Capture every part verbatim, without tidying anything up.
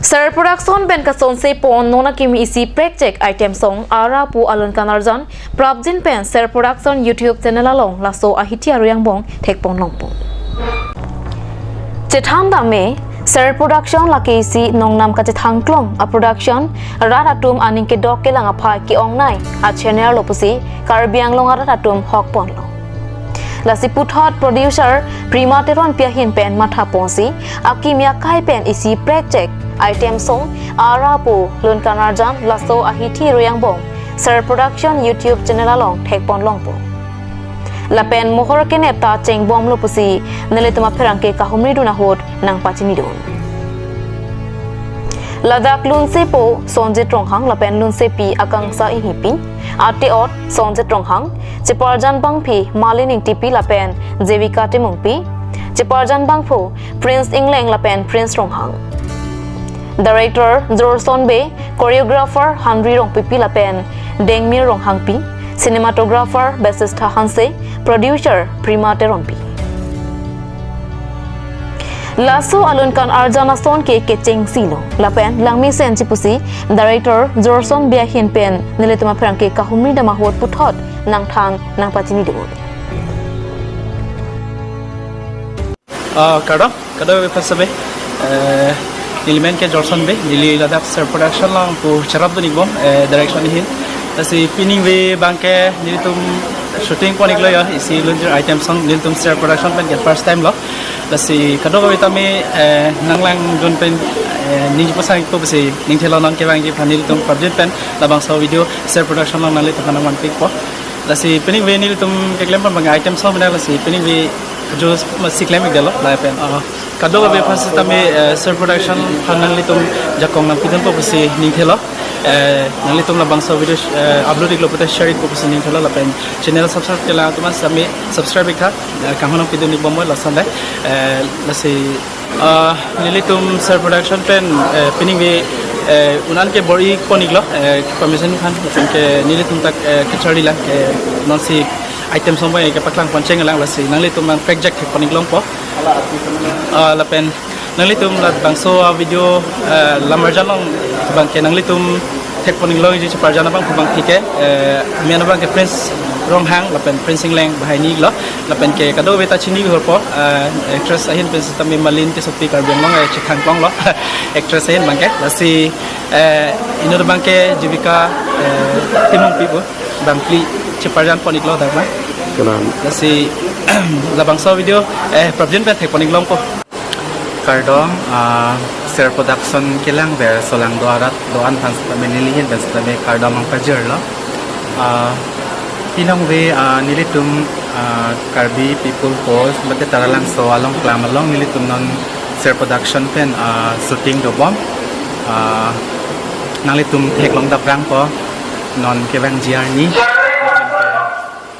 Ser Production pen kasonse pon non akimi isi prekchek item song Ara pu alun kanarjan prapjin pen Ser Production YouTube channel along laso ahithi arui angbong thekpon longpo. Chethan dam me, Ser Production lake isi nongnam kachethang klong a production, rat atum aning kedok kelang aphai ke-ongnei a channel lo pusi Karbi Anglong arat atum hok ponlo. Lasi puthot producer Prima Teronpi ahin pen matha ponsi akimi akai pen isi prekchek item song Ara pu alun kanarjan laso ahithi arui angbong Ser Production YouTube channel along thekpon longpo. Lapen mohor kenep ta chengbomlo pusi nelitum apherangke kahumri dun ahut nangpachinidun. Ladak lunsepo Sonjit Ronghang lapen lunsepi Akangsha Enghipi, ate-ot Sonjit Ronghang, cheparjan bangpi Malin Engtipi lapen Jevika Timungpi, cheparjan bangphu Prince Engleng lapen Prince Ronghang. Director Jorson Bey, choreographer Henry Rongpipi lapen Dengmir Ronghangpi, cinematographer Basistha Hanse, producer Prima Teronpi. Laso alun kanarjan ason ke kechengsi lo lapen langmesen chipusi director Jorson Bey ahin pen nelitum apherangke kahumri dam ahut puthot nangthan nangpachinidun. Ah, kardom, kardom first of all. Eh, neli men ke Jorson Bey, neli ladak Ser Production along pu cherapdun ikbom, eh, direction ahin. Lasi piningve abangke nelitum shooting pon iklo ya, isi lunjir item song nelitum Ser Production pen ke first time lo. Lasi kadokave tame, eh, nanglangdun pen, eh, ningje pasang ikpo pusi ningthelo, non kevangji aphan nelitum prapjin pen labangso video Ser Production along nanglitumphan nangvanpikpo. Lasi piningve nelitum keklem pon abang item song mena, lasi piningve jo masi klem ikdelo lapen, ah, kadokave aphan sitame, eh, Ser Production aphan nanglitum jakong nangpidunpo pusi ningthelo. Eh, nanglitum labangso video, eh, upload iklo pute share ikpo pusi ningthelo lapen channel subscribe kelang atum sitame subscribe iktha, eh, kanghon nangpidun ikbom lason dai. Eh, lasi, ah, nelitum Ser Production pen, eh, piningve, eh, un-an ke bor-i pon iklo, eh, permission aphan, lapen ke nelitum tak, eh, kacharli lang ke nonsi item song abang ke paklang pon cheng lang, lasi nanglitum abang prekjak thekpon ik longpo. Ah, lapen nanglitum labangso a video, eh, lamarjan along abangke nanglitum thekpon ik longji cheparjan abangphu abangke, eh, amen abangke Prince Ronghang lapen Prince Engleng, banghini lo, lapen ke kadokave ta chini horpo, eh, actress ahin pen sitame Malin Tissopi, Karbi Anglong, eh, chethang klong lo, actress ahin abangke, lasi, eh, inut abangke Jevika, eh, Timungpi pu, bang phli cheparjan pon iklo dak ma. Kelang. Lasi labangso video, eh, prapjin pen thekpon ik longpo. Kardom, ah, Ser Production kelang ber solangdo arat do-an aphan sitame neli ahin pen sitame kardom nangpajirlo. Ah, piningve, ah, nelitum, ah, Karbi People Force mate Taralangso along klam along nelitum non Ser Production pen, ah, shooting dobom. Ah, nanglitum theklong daprangpo non kevangji arni.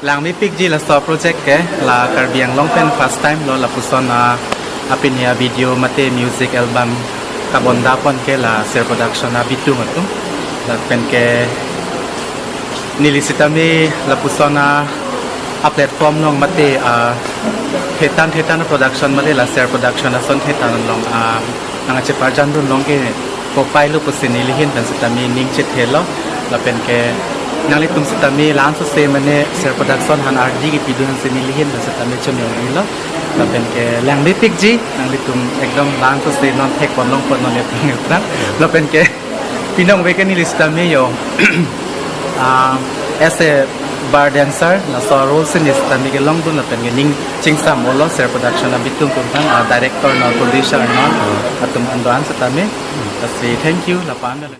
Langmepikji laso project ke, la Karbi Anglong pen first time lo lapuson a, apini a video mate music album kabonda pon ke la Ser Production abitung atum. Lapen ke neli sitame lapuson a, a platform along mate a thetan thetan production mate la Ser Production ason thetan along a nangcheparjandun long ke kopai lo pusi neli ahin pen sitame ning chethelo, lapen ke nanglitum sitame lansose mane Ser Production aphan ardi kepidun aphansi neli ahin pen sitame choningri lo, lapen ke langmepikji nanglitum ekdom lansose non thekpon longpo non epang epang, lapen ke piningve ke neli sitame yo, ah, as a bar dancer, laso role si neli sitame kelongdun lapen ke ning chingsam olo Ser Production abitung atum aphan, ah, director non, producer non, atum an do-an sitame. Lasi thank you, lapu-an.